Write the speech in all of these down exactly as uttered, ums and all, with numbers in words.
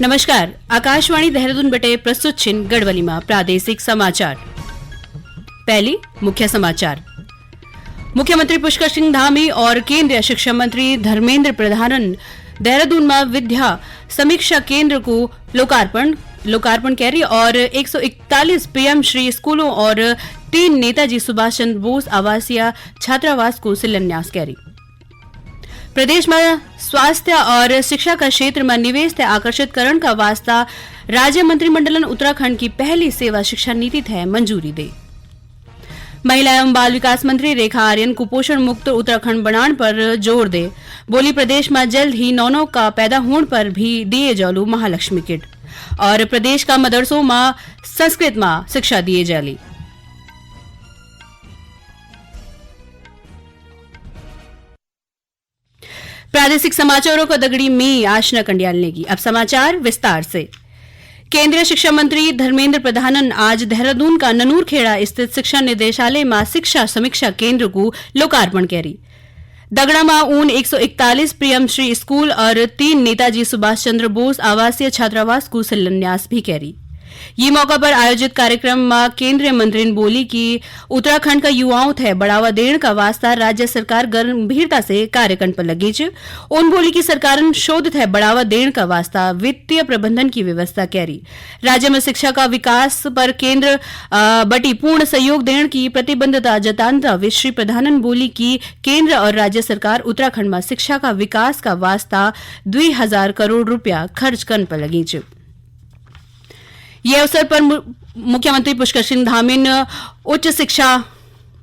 नमस्कार, आकाशवाणी देहरादून बटे प्रस्तुत छिन गढ़वाली मा प्रादेशिक समाचार। पहली मुख्य समाचार। मुख्यमंत्री पुष्कर सिंह धामी और केंद्रीय शिक्षा मंत्री धर्मेंद्र प्रधानन देहरादून मा विद्या समीक्षा केंद्र को लोकार्पण, लोकार्पण कैरी और एक सौ इकतालीस पीएम श्री स्कूलों और तीन नेताजी सुभाष चंद्र बोस आवासीय छात्रावास को शिलान्यास कैरी। प्रदेश में स्वास्थ्य और शिक्षा का क्षेत्र में निवेश थे आकर्षित करण का वास्ता राज्य मंत्रिमंडलन उत्तराखंड की पहली सेवा शिक्षा नीति थे मंजूरी दे। महिला एवं बाल विकास मंत्री रेखा आर्यन कुपोषण मुक्त उत्तराखंड बनाण पर जोर दे। बोली, प्रदेश में जल्द ही नौनों का पैदा होण पर भी दिए जालू महालक्ष्मी किट। और प्रदेश का मदरसों में संस्कृत में शिक्षा दिए जाली। प्रादेशिक समाचारों को दगड़ी मी आशना कंडियाल नेगी। अब समाचार विस्तार से। केंद्रीय शिक्षा मंत्री धर्मेंद्र प्रधानन आज देहरादून का ननूरखेड़ा स्थित शिक्षा निदेशालय में शिक्षा समीक्षा केंद्र को लोकार्पण करी। दगड़ा में ऊन एक सौ इकतालीस पीएम श्री स्कूल और तीन नेताजी सुभाष चंद्र बोस आवासीय छात्रावास को शिलान्यास भी करी। ये मौका पर आयोजित कार्यक्रम में केंद्रीय मंत्री ने बोली कि उत्तराखंड का युवाओं थे बढ़ावा देण का वास्ता राज्य सरकार गंभीरता से कार्य करण पर लगी च। उन बोली कि सरकारन शोध थे बढ़ावा देण का वास्ता वित्तीय प्रबंधन की व्यवस्था करी। राज्य में शिक्षा का विकास पर केंद्र, अ, बटी पूर्ण सहयोग देण की प्रतिबद्धता जतांदा हुए श्री प्रधानन बोली कि केंद्र और राज्य सरकार उत्तराखंड में शिक्षा का विकास का वास्ता दुई हजार करोड़ रुपया खर्च करण पर लगी च। ये अवसर पर मु-, मुख्यमंत्री पुष्कर सिंह धामी ने उच्च शिक्षा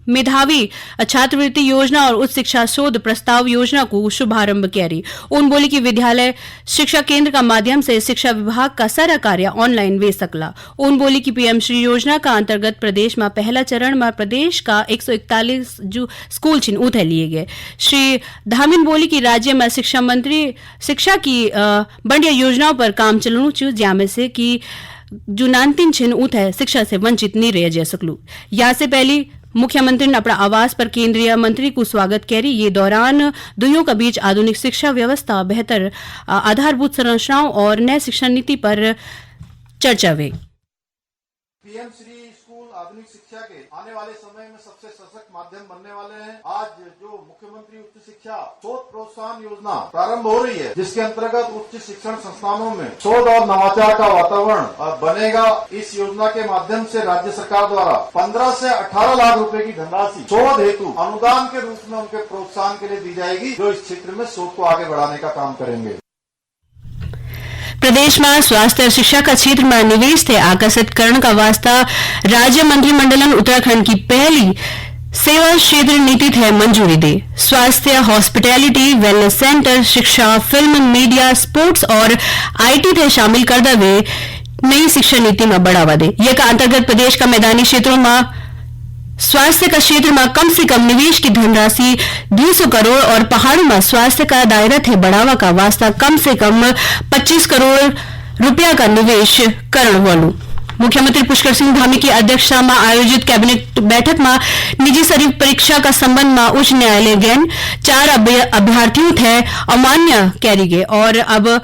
मेधावी छात्रवृत्ति योजना और उच्च शिक्षा शोध प्रस्ताव योजना को शुभारंभ करी। उन बोली कि विद्यालय शिक्षा केंद्र का माध्यम से शिक्षा विभाग का सारा कार्य ऑनलाइन वे सकला। उन बोली कि पीएम श्री योजना का अंतर्गत प्रदेश में पहला चरण में प्रदेश का एक सौ इकतालीस जो स्कूल छिन उठे लिए गए। श्री धामिन बोली कि राज्य में शिक्षा मंत्री शिक्षा की, अ, बढ़िया योजनाओं पर काम चलणु च, ज्यामे से कि जो नानतिन छिन उठे शिक्षा से वंचित नहीं रह जा सकलू। या से पहली मुख्यमंत्री ने अपना आवास पर केंद्रीय मंत्री को स्वागत करी। ये दौरान दुइयों के बीच आधुनिक शिक्षा व्यवस्था, बेहतर, अ, आधारभूत संरचनाओं और नए शिक्षा नीति पर चर्चा हुई। पीएम श्री स्कूल आधुनिक शिक्षा के आने वाले समय में सबसे सशक्त माध्यम बनने वाले हैं। आज जो मुख्यमंत्री उच्च शिक्षा शोध प्रोत्साहन योजना प्रारंभ हो रही है, जिसके अंतर्गत उच्च शिक्षण संस्थानों में शोध और नवाचार का वातावरण, अ, बनेगा। इस योजना के माध्यम से राज्य सरकार द्वारा पन्द्रह से अठारह लाख रुपए की धनराशि शोध हेतु अनुदान के रूप में उनके प्रोत्साहन के लिए दी जाएगी, जो इस क्षेत्र में शोध को आगे बढ़ाने का काम करेंगे। प्रदेश में स्वास्थ्य और शिक्षा का क्षेत्र में निवेश थे आकर्षित करण का वास्ता राज्य मंत्रिमंडलन उत्तराखंड की पहली सेवा क्षेत्र नीति थे मंजूरी दे। स्वास्थ्य, हॉस्पिटैलिटी, वेलनेस सेंटर, शिक्षा, फिल्म, मीडिया, स्पोर्ट्स और आईटी थे शामिल करदा हुए नई शिक्षा नीति में बढ़ावा दे। ये का अंतर्गत प्रदेश का मैदानी क्षेत्रों में स्वास्थ्य का क्षेत्र में कम से कम निवेश की धनराशि दो सौ करोड़ और पहाड़ों में स्वास्थ्य का दायरा थे बढ़ावा का वास्ता कम से कम पच्चीस करोड़ रुपया का निवेश करण वालू। मुख्यमंत्री पुष्कर सिंह धामी की अध्यक्षता में आयोजित कैबिनेट बैठक में निजी शरीर परीक्षा का संबंध में उच्च न्यायालय गैन चार अभ्य-, अभ्यर्थियों थे अमान्य कैरी गए और अब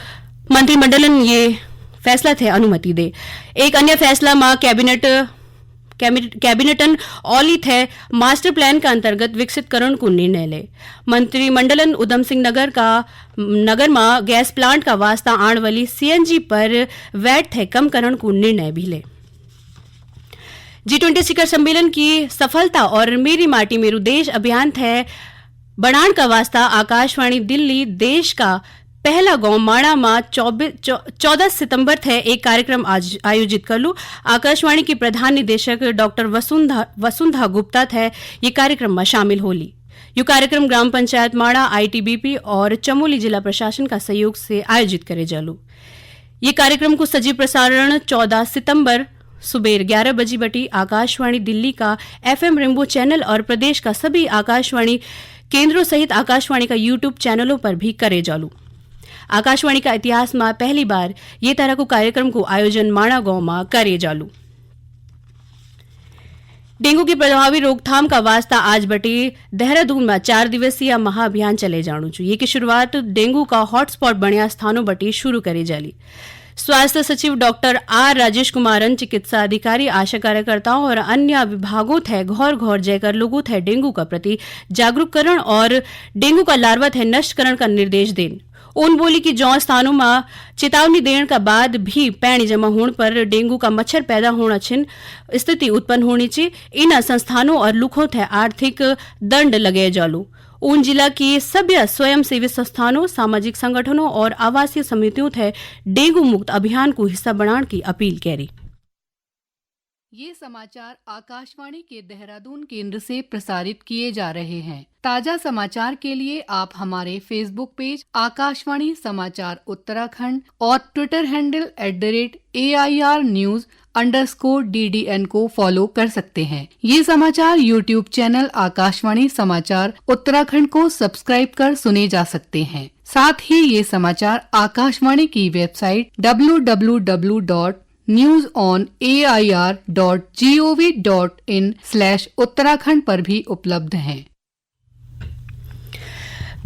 मंत्रिमंडलन ये फैसला थे अनुमति दे। एक अन्य फैसला में कैबिनेट कैमि-, कैबिनेटन औली थे मास्टर प्लान का अंतर्गत विकसित करण को निर्णय ले। मंत्रिमंडलन उधम सिंह नगर का, नगर में गैस प्लांट का वास्ता आण वाली सीएनजी पर वैट थे कम करण को निर्णय भी ले। जी ट्वेंटी शिखर सम्मेलन की सफलता और मेरी माटी मेरो देश अभियान थे बढ़ाण का वास्ता आकाशवाणी दिल्ली देश का पहला गांव माणा मा चौबीस, चौ-, चौदह सितंबर थे एक कार्यक्रम आज आयोजित करलू। आकाशवाणी की प्रधान निदेशक डॉक्टर वसुंधा, वसुंधा गुप्ता थे ये कार्यक्रम में शामिल होली। यो कार्यक्रम ग्राम पंचायत माणा, आईटीबीपी और चमोली जिला प्रशासन का सहयोग से आयोजित करे जालू। ये कार्यक्रम को सजीव प्रसारण चौदह सितंबर सुबेर ग्यारह बजे बटी आकाशवाणी दिल्ली का एफएम रेनबो चैनल और प्रदेश का सभी आकाशवाणी केंद्रों सहित आकाशवाणी का YouTube चैनलों पर भी करे जालू। आकाशवाणी का इतिहास में पहली बार ये तरह को कार्यक्रम को आयोजन माणा गांव में करे जालू। डेंगू की प्रभावी रोकथाम का वास्ता आज बटी देहरादून में चार दिवसीय महाअभियान चले जाणू चु। ये की शुरुआत डेंगू का हॉटस्पॉट बनिया स्थानों बटी शुरू करे जाली। स्वास्थ्य सचिव डॉक्टर आर राजेश कुमारन चिकित्सा अधिकारी, आशा कार्यकर्ताओं और अन्य विभागों थे घौर घौर जैकर लोगों थे डेंगू का प्रति जागरूक करण और डेंगू का लार्वा थे नष्ट करण का निर्देश देन। उन बोली कि जौं स्थानों में चेतावनी देण का बाद भी पैणी जमा होण पर डेंगू का मच्छर पैदा होणा छिन स्थिति उत्पन्न होणी ची, इन संस्थानों और लुखों थे आर्थिक दंड लगे जालू। उन जिला की सभ्य स्वयंसेवी संस्थानों, सामाजिक संगठनों और आवासीय समितियों थे डेंगू मुक्त अभियान को हिस्सा बनाण की अपील करी। ये समाचार आकाशवाणी के देहरादून केंद्र से प्रसारित किए जा रहे हैं। ताजा समाचार के लिए आप हमारे Facebook पेज आकाशवाणी समाचार उत्तराखंड और Twitter handle at the rate A I R news underscore D D N को फॉलो कर सकते हैं। ये समाचार YouTube चैनल आकाशवाणी समाचार उत्तराखंड को सब्सक्राइब कर सुने जा सकते हैं। साथ ही ये समाचार आकाशवाणी की website W W W dot news on A I R dot G O V dot in slash Uttarakhand पर भी उपलब्ध हैं।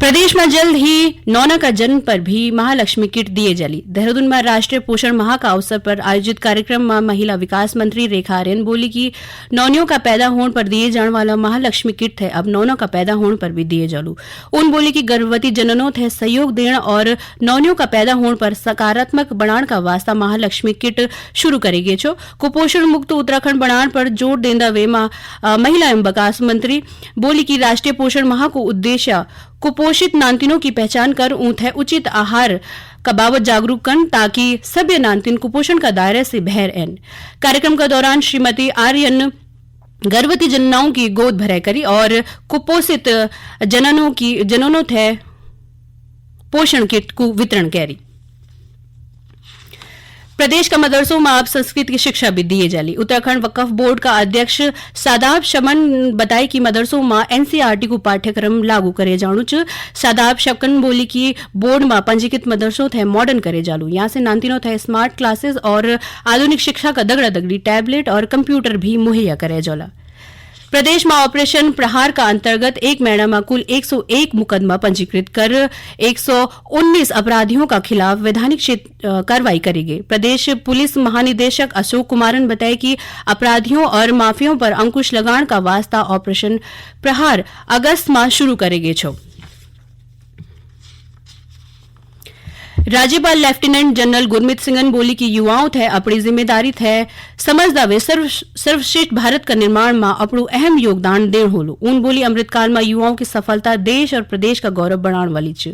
प्रदेश में जल्द ही नौना का जन्म पर भी महालक्ष्मी किट दिए जाली। देहरादून में राष्ट्रीय पोषण माह का अवसर पर आयोजित कार्यक्रम में महिला विकास मंत्री रेखा आर्यन बोली कि नौनियों का पैदा होण पर दिए जाण वाला महालक्ष्मी किट थे अब नौनों का पैदा होण पर भी दिए जालू। उन बोली कि गर्भवती जननों थे सहयोग देण और नौनियों का पैदा होण पर सकारात्मक बनाण का वास्ता महालक्ष्मी किट शुरू करेगे छो। कुपोषण मुक्त उत्तराखंड बनाण पर जोर देंदा वे मा, अ, महिला एवं विकास मंत्री बोली कि राष्ट्रीय पोषण माह को उद्देश्य कुपोषित नानतिनों की पहचान कर ऊं थे उचित आहार का बाबत जागरूक करन, ताकि सभ्य नानतिन कुपोषण का दायरे से बहर एन। कार्यक्रम का दौरान श्रीमती आर्यन गर्भवती जननाओं की गोद भरे करी और कुपोषित जननों की, जननों थे पोषण किट को वितरण करी। प्रदेश का मदरसों में अब संस्कृत की शिक्षा भी दिए जाली। उत्तराखंड वक्फ बोर्ड का अध्यक्ष शादाब शमन बताए कि मदरसों में N C E R T को पाठ्यक्रम लागू करे जाणू च। शादाब शमन बोली कि बोर्ड में पंजीकृत मदरसों थे मॉडर्न करे जालू। यहाँ से नानतिनों थे स्मार्ट क्लासेस और आधुनिक शिक्षा का दगड़ा दगड़ी टैबलेट और कंप्यूटर भी मुहैया करे जाला। प्रदेश में ऑपरेशन प्रहार का अंतर्गत एक महीना में कुल एक सौ एक मुकदमा पंजीकृत कर एक सौ उन्नीस अपराधियों का खिलाफ वैधानिक क्षेत्र, अ, कार्रवाई करेगी। प्रदेश पुलिस महानिदेशक अशोक कुमारन बताए कि अपराधियों और माफियों पर अंकुश लगाण का वास्ता ऑपरेशन प्रहार अगस्त माह शुरू करेगे छो। राज्यपाल लेफ्टिनेंट जनरल गुरमीत सिंघन बोली कि युवाओं थे अपनी जिम्मेदारी थे समझदा वे सर्व-, सर्वश्रेष्ठ भारत का निर्माण में अपणु अहम योगदान देण होलु। उन बोली अमृतकाल में युवाओं की सफलता देश और प्रदेश का गौरव बढ़ाण वाली च।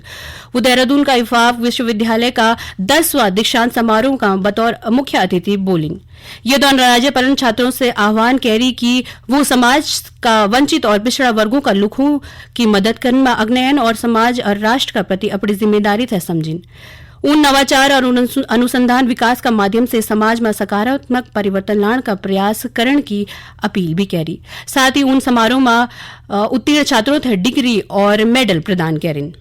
वो देहरादून का इफाक विश्वविद्यालय का दसवां दीक्षांत समारोह का बतौर मुख्य अतिथि बोलिन। ये दौरान राज्यपालन छात्रों से आह्वान करी कि वो समाज का वंचित और पिछड़ा वर्गों का लुखों की मदद करने में अग्नयन और समाज और राष्ट्र का प्रति अपनी जिम्मेदारी थे समझिन। उन नवाचार और उन अनुसु-, अनुसंधान विकास का माध्यम से समाज में सकारात्मक परिवर्तन लाण का प्रयास करण की अपील भी करी। साथ ही उन समारोह में, अ, उत्तीर्ण छात्रों थे डिग्री और मेडल प्रदान करिन।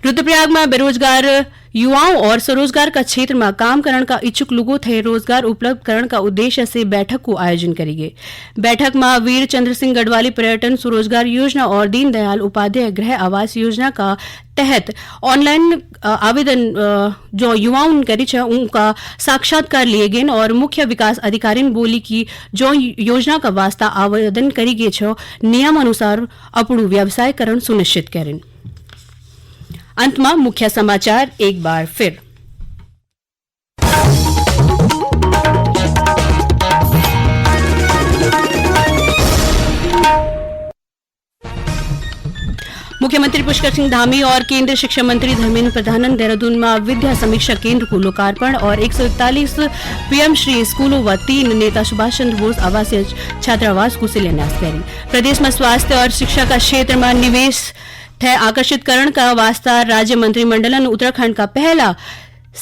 रुद्रप्रयाग में बेरोजगार युवाओं और स्वरोजगार का क्षेत्र में काम करण का इच्छुक लोगों थे रोजगार उपलब्ध करण का उद्देश्य से बैठक को आयोजन करेंगे। बैठक में वीर चंद्र सिंह गढ़वाली पर्यटन स्वरोजगार योजना और दीनदयाल उपाध्याय गृह आवास योजना का तहत ऑनलाइन, अ, आवेदन, अ, जो युवाओं करी छे, उनका साक्षात्कार लिए गए और मुख्य विकास अधिकारी ने बोली कि जो योजना का वास्ता आवेदन करी गए छो, नियम अनुसार अपणु व्यवसायीकरण सुनिश्चित करें। अंत में मुख्य समाचार एक बार फिर। मुख्यमंत्री पुष्कर सिंह धामी और केंद्रीय शिक्षा मंत्री धर्मेंद्र प्रधानन देहरादून में विद्या समीक्षा केंद्र को लोकार्पण और एक सौ इकतालीस पीएम श्री स्कूलों व तीन नेता सुभाष चंद्र बोस आवासीय छात्रावास को शिलान्यास करी। प्रदेश में स्वास्थ्य और शिक्षा का क्षेत्र में निवेश थे आकर्षित करण का वास्ता राज्य मंत्रिमंडलन उत्तराखंड का पहला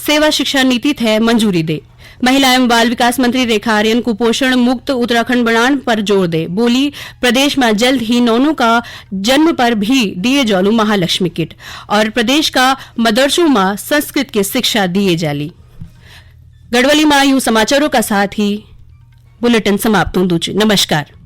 सेवा शिक्षा नीति थे मंजूरी दे। महिला एवं बाल विकास मंत्री रेखा आर्यन कुपोषण मुक्त उत्तराखंड बनाण पर जोर दे। बोली, प्रदेश में जल्द ही नौनों का जन्म पर भी दिए जालू महालक्ष्मी किट और प्रदेश का मदरसों में संस्कृत की शिक्षा दिए जाली। गढ़वाली में यूं समाचारों का साथ ही बुलेटिन समाप्त होंदु च। नमस्कार।